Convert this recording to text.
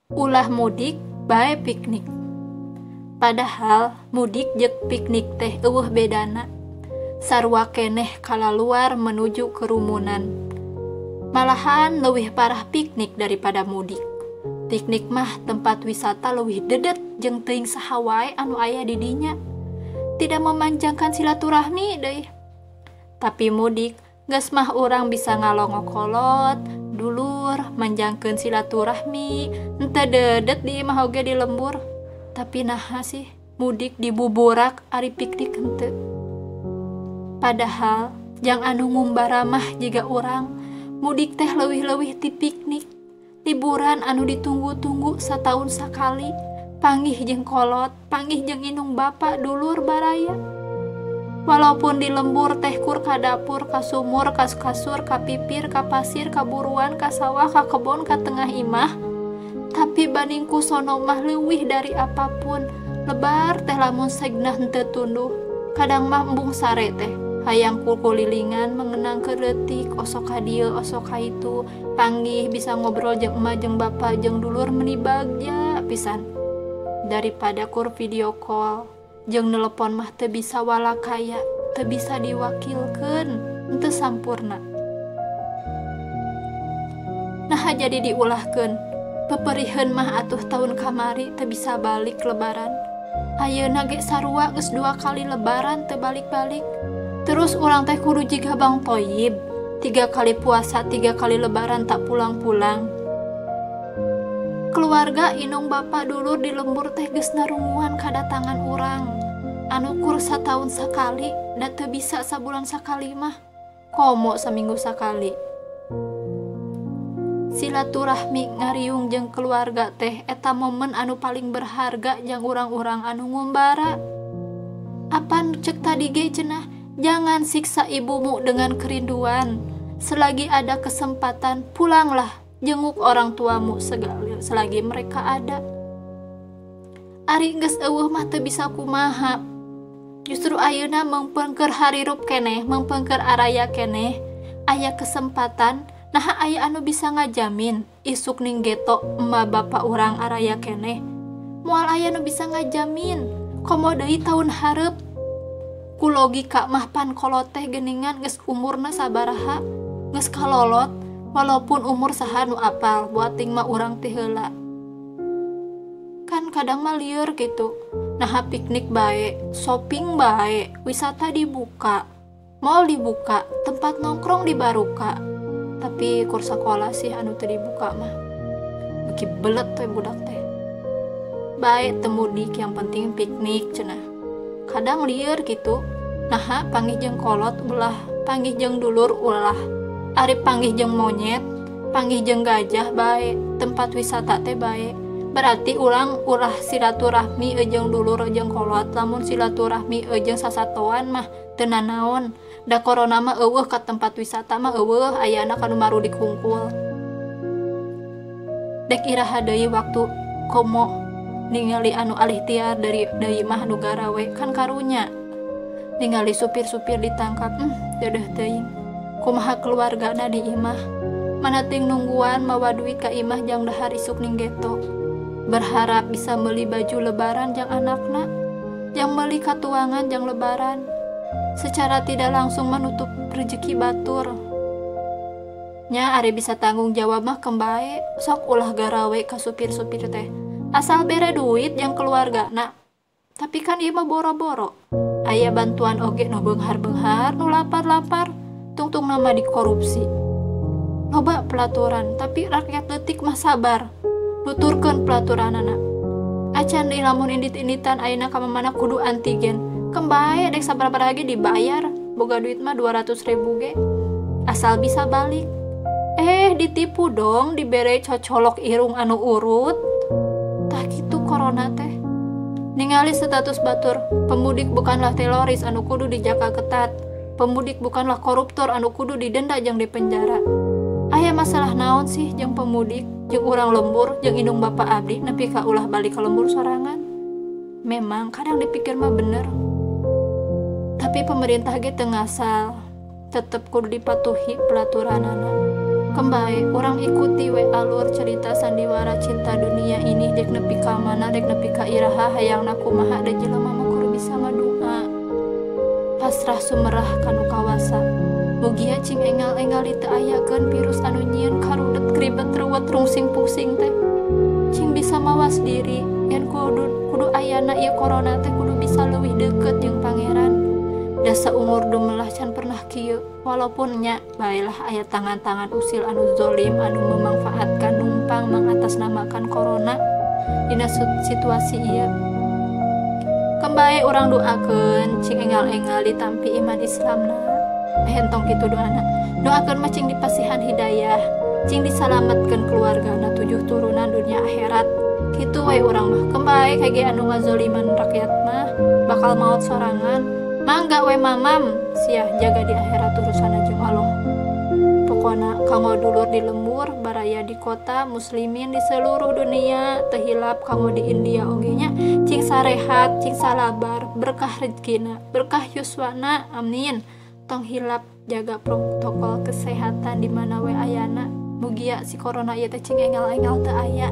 Ulah mudik bae piknik. Padahal mudik jeung piknik teh euweuh bedana. Sarua keneh kalaluar menuju kerumunan. Malahan leuwih parah piknik daripada mudik. Piknik mah tempat wisata leuwih dedet jeung teuing saha wae anu aya di dinya. Tidak memanjangkan silaturahmi deui. Tapi mudik geus mah urang bisa ngalongokolot, dulur, manjangkeun silaturahmi, henteu dedet di imah oge di lembur. Tapi naha sih mudik dibuburak ari piknik henteu. Padahal jang anu ngumbara mah jiga urang, mudik teh leuwih-leuwih ti piknik. Liburan anu ditunggu-tunggu sataun sakali, panggih jeung kolot, panggih jeung indung bapa dulur baraya. Walaupun di lembur teh kur ka dapur, ka sumur, ka kasur, ka pipir, ka pasir, ka buruan, ka sawah, ka kebon, ka tengah imah, tapi banding ku sono mah leuwih dari apapun. Lebar teh lamun segnah henteu tunduh, kadang mah embung sare teh. Hayang kulilingan mengenang ke leutik, osok ka dieu, osok ka itu, panggih bisa ngobrol jeung emak jeung bapa jeung dulur meni bagja pisan. Daripada kur video call jeung nelepon mah teu bisa walakaya, teu bisa diwakilkeun, henteu sampurna. Nah jadi diulahkeun, peperiheun mah atuh tahun kamari teu bisa balik lebaran. Ayeuna ge sarua geus 2 kali lebaran teu balik-balik. Terus urang teh kudu jiga Bang Toyib, 3 kali puasa, 3 kali lebaran tak pulang-pulang. Keluarga indung bapa dulur di lembur teh geus narunguan kadatangan urang. Anu kur sataun sakali, da teu bisa sabulan sakali mah. Komo saminggu sakali. Silaturahmi ngariung jeung keluarga teh eta momen anu paling berharga jang urang-urang anu ngumbara. Apan cek tadi ge cenah, jangan siksa ibumu dengan kerinduan. Selagi ada kesempatan, pulanglah, jenguk orang tuamu selagi mereka ada. Ari geus eueuh mah teu bisa kumaha. Justru ayeuna mengpengker harirup keneh, mengpengker araya keneh, aya kesempatan, naha aya anu bisa ngajamin isuk ning geto emak bapa urang araya keneh. Moal aya nu bisa ngajamin, komo deui taun hareup. Ku logika mah pan kolot teh geuningan geus umurna sabaraha, geus kalolot, walaupun umur saha nu apal, buating mah urang teh heula. Kan kadang mah lieur gitu. Naha piknik bae, shopping bae, wisata dibuka, mall dibuka, tempat nongkrong dibaruka. Tapi kur sakola sih anu teu dibuka mah. Beuki belet teh budak teh. Bae teu mudik, yang penting piknik cenah. Kadang lieur gitu. Naha panggih jeung kolot ulah, panggih jeung dulur ulah. Ari panggih jeung monyet, panggih jeung gajah bae, tempat wisata teh bae. Berarti urang ulah silaturahmi jeung dulur jeung kolot, lamun silaturahmi jeung sasatoan mah teu nanaon. Da corona mah eueuh ka tempat wisata mah eueuh, ayana ka nu marudik hungkul. Dek iraha deui waktu komo ningali anu alih tiar dari deui mah nu garawe kan karunya. Ningali supir-supir ditangkap, dedeh teuing. Kumaha keluargana di imah? Mana ting nungguan mawa duit ka imah jang dahar isuk ning geto. Berharap bisa meuli baju lebaran jang anakna, jang meuli katuangan jang lebaran. Secara tidak langsung menutup rezeki batur. Nya ari bisa tanggung jawab mah kembae, sok ulah garawe ka supir-supir teh. Asal bere duit jang keluargana. Tapi kan ieu mah boro-boro. Aya bantuan oge nu beunghar-beunghar, nu lapar-lapar, tungtung nama dikorupsi. Loba pelaturan, tapi rakyat leutik mah sabar. Nuturkeun pelaturanana. Acan deui lamun indit-inditan ayeuna ka mamana kudu antigen. Kembae dek sabaraha ge dibayar, boga duit mah 200.000 ge. Asal bisa balik. Ditipu dong, dibere cocolok irung anu urut. Tah kitu corona teh. Ningali status batur, pemudik bukanlah teroris anu kudu dijaga ketat. Pemudik bukanlah koruptor anu kudu didenda jeung dipenjara. Aya masalah naon sih jeung pemudik, jeung urang lembur, jeung indung bapa abdi nepi ka ulah balik ka lembur sorangan. Memang kadang dipikir mah bener. Tapi pemerintah ge teu ngasal, tetep kudu dipatuhi pelaturanana. Kembali urang ikuti we alur cerita sandiwara cinta dunia ini dek nepi ka mana dek nepi ka iraha hayangna kumaha da jelema mah kudu bisa ngadua pasrah sumerah kanu kawasa. Mugia cing engal-engal teu ayakeun virus anu nyieun karudet kribet ruwet rungsing pusing teh. Cing bisa mawas diri yen kudu ayana ieu corona teh kudu bisa leuwih deukeut jeung pangeran. Dasa umur dumelah can pernah kieu walaupun nya baelah aya tangan-tangan usil anu zolim anu memanfaatkan numpang mengatasnamakan corona dina situasi ieu. Kembae urang doakeun cing engal-engal ditampi iman Islamna. Entong kitu doana. Doakeun mah cing dipasihan hidayah, cing disalametkeun keluargana 7 turunan dunia akhirat. Kitu we urang mah. Kembae kage anu ngazoliman rakyat mah bakal maot sorangan. Mangga we mamam siah jaga di akhirat urusanna jeung Allah. Pokona kanggo dulur di lembur, baraya di kota, muslimin di seluruh dunia, teu hilap kanggo di India oge nya, cing sarehat, cing salabar, berkah rezekina, berkah yuswana, amin. Tong hilap jaga protokol kesehatan di mana we ayana. Mugia si corona ieu teh cing engal-engal teu aya.